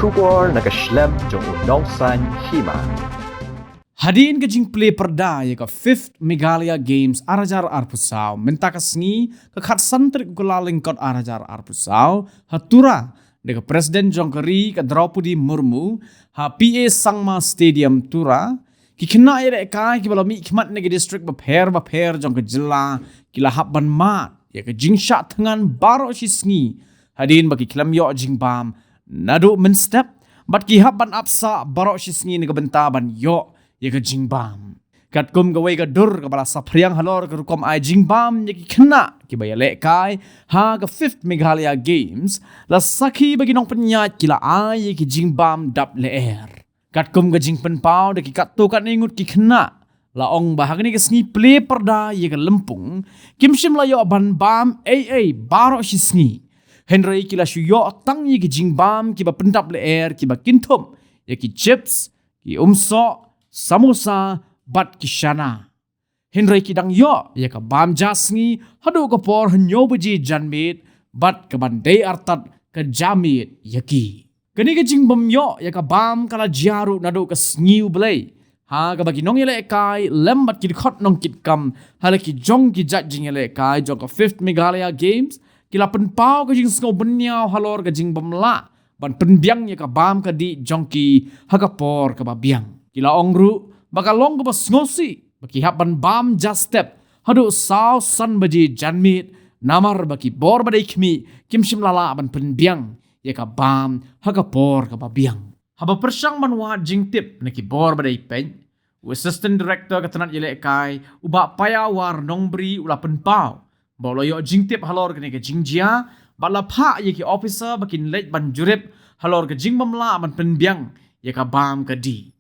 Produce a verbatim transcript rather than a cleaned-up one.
Khubor na ka shlem jong u Nongsaiñ Hima. Hadien ka jingplie pyrda ïa ka fifth Meghalaya Games ar hajar arphew saw, mynta ka sngi ka khatsan tarik u Kyllalyngkot ar hajar arphew saw, ha Tura, da ka President jong ka ri ka Droupadi Murmu, ha P A Sangma Stadium Tura, ki khynnah ïalehkai kiba la mihkhmat na ki district bapher bapher jong ka jylla ki la hap ban mad ïa ka jingshah thngan baroh shi sngi, hadien ba ki khlem ïoh jingbam naduh mynstep, bad ki hap ban ap sah baroh shi sngi na ka bynta ban ïoh ïa ka jingbam. Katkum kawei ka dur kaba la saphriang halor ka rukom ai jingbam ïa ki khynnah kiba ïalehkai ha ka fifth Meghalaya Games, la sakhi ba ki nongpynïaid ki la ai ïa ki jingbam dap lyer. Katkum ka jingpynpaw da ki katto katne ngut ki khynnah, la ong ba ha kane ka sngi plie pyrda ïa ka lympung, kim shym la ïoh ban bam ei ei baroh shi sngi. Hynrei ki la shu ïoh tang ïa ki jingbam kiba pyndap lyer kiba kynthup ïa ki chips, ki umsoh, samosa, bad ki shana. Hynrei ki dang ïoh ïa ka bam ja sngi haduh ka por hynñiew baje janmiet, bad kaban dei artat ka ja miet ïa ki. Kane ka jingbym ïoh ïa ka bam ka la jia ruh naduh ka sngi U Blei, ha kaba ki nongïalehkai lem bad ki dkhot nongkitkam ha la ki jong ki jait jingïalehkai jong ka fifth Meghalaya Games ki la pynpaw ka jingsngew bynñiaw halor ka jingbym lah ban pynbiang ïa ka bam ka dih jong ki ha ka por kaba biang. Ki la ong ruh ba ka long kaba sngewsih ba ki hap ban bam ja step haduh saw san baje janmiet, namar ba ki bor ba dei khmih kim shym la lah ban pynbiang ïa ka bam ha ka por kaba biang. Haba pyrshang ban wad jingtip na ki bor ba dei peit, u Assistant Director ka tnat ïalehkai, u Bah Paiawar Nongbri, u la pynpaw ba u la ïoh jingtip halor kane ka jingjia, bad la phah ïa ki officer ba kin leit ban jurip halor ka jingbym lah ban pynbiang ïa ka bam ka dih.